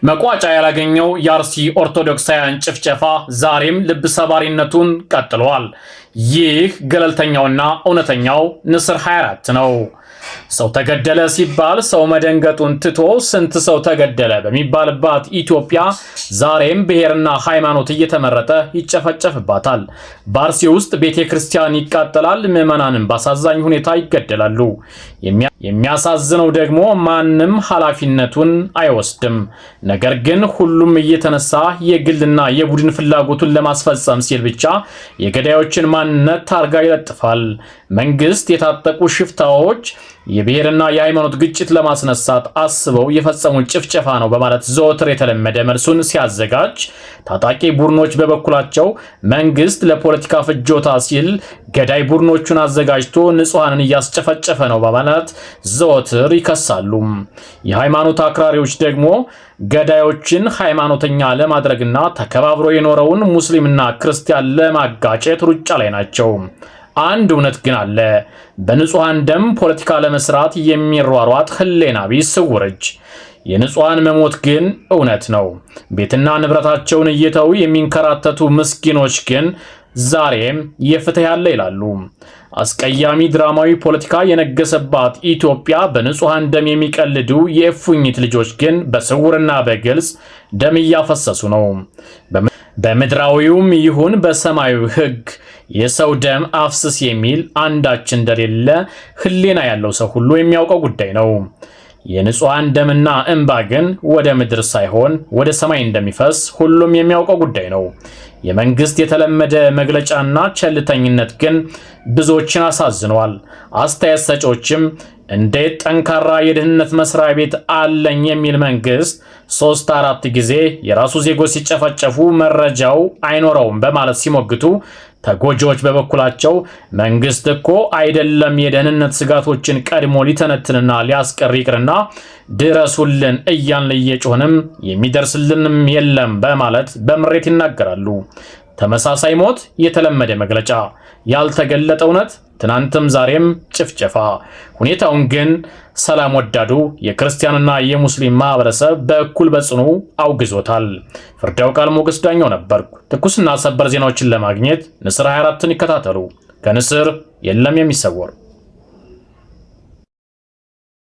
መቋጫ ያላገኘው የአርሲ ኦርቶዶክሳውያን ጭፍጨፋ ዛሬም ልብ ሰባሪነቱን ቀጥሏል። ይህ ገለልተኛውና እውነተኛው ንስር 24 ነው። ሰው ተገደለ ሲባል ሰው መደንገጡን ትቶ ስንት ሰው ተገደለ በሚባልባት ኢትዮጵያ ዛሬም ብሔርና ሃይማኖት እየተመረጠ ይጨፈጨፍባታል። በአርሲ ውስጥ ቤተ ክርስቲያን ይቃጠላል፣ ምዕመናንም በአሳዛኝ ሁኔታ ይገደላሉ። የሚያሳዝነው ደግሞ ማንም ኃላፊነቱን አይወስድም። ነገር ግን ሁሉም እየተነሳ የግልና የቡድን ፍላጎቱን ለማስፈጸም ሲል ብቻ የገዳዮችን ማንነት ታርጋ ይለጥፋል። መንግስት የታጠቁ ሽፍታዎች የብሔርና የሃይማኖት ግጭት ለማስነሳት አስበው የፈጸሙት ጭፍጨፋ ነው በማለት ዘወትር የተለመደ መልሱን ሲያዘጋጅ፣ ታጣቂ ቡድኖች በበኩላቸው መንግስት ለፖለቲካ ፍጆታ ሲል ገዳይ ቡድኖቹን አዘጋጅቶ ንጹሐንን እያስጨፈጨፈ ነው በማለት ዘወትር ይከሳሉ። የሃይማኖት አክራሪዎች ደግሞ ገዳዮችን ሃይማኖተኛ ለማድረግና ተከባብሮ የኖረውን ሙስሊምና ክርስቲያን ለማጋጨት ሩጫ ላይ ናቸው። አንድ እውነት ግን አለ። በንጹሐን ደም ፖለቲካ ለመስራት የሚሯሯጥ ህሌና ቢስ ስውር እጅ። የንጹሐን መሞት ግን እውነት ነው። ቤትና ንብረታቸውን እየተው የሚንከራተቱ ምስኪኖች ግን ዛሬም የፍትህ ያለ ይላሉ። አስቀያሚ ድራማዊ ፖለቲካ የነገሰባት ኢትዮጵያ በንጹሐን ደም የሚቀልዱ የእፉኝት ልጆች ግን በስውርና በግልጽ ደም እያፈሰሱ ነው። በምድራዊውም ይሁን በሰማያዊ ሕግ የሰው ደም አፍስስ የሚል አንዳች እንደሌለ ሕሊና ያለው ሰው ሁሉ የሚያውቀው ጉዳይ ነው። የንጹሐን ደምና እንባ ግን ወደ ምድር ሳይሆን ወደ ሰማይ እንደሚፈስ ሁሉም የሚያውቀው ጉዳይ ነው። የመንግስት የተለመደ መግለጫና ቸልተኝነት ግን ብዙዎችን አሳዝኗል። አስተያየት ሰጪዎችም እንዴት ጠንካራ የደህንነት መስሪያ ቤት አለኝ የሚል መንግስት 3-4 ጊዜ የራሱ ዜጎች ሲጨፈጨፉ መረጃው አይኖረውም በማለት ሲሞግቱ፣ ተጎጂዎች በበኩላቸው መንግስት እኮ አይደለም የደህንነት ስጋቶችን ቀድሞ ሊተነትንና ሊያስቀር ይቅርና ድረሱልን እያልን እየጮህንም የሚደርስልንም የለም በማለት በምሬት ይናገራሉ። ተመሳሳይ ሞት፣ የተለመደ መግለጫ፣ ያልተገለጠ እውነት፣ ትናንትም ዛሬም ጭፍጨፋ። ሁኔታውን ግን ሰላም ወዳዱ የክርስቲያንና የሙስሊም ማህበረሰብ በእኩል በጽኑ አውግዞታል። ፍርዳው ቃል ሞገስ ዳኛው ነበርኩ። ትኩስና ሰበር ዜናዎችን ለማግኘት ንስር 24ን ይከታተሉ። ከንስር የለም የሚሰወር።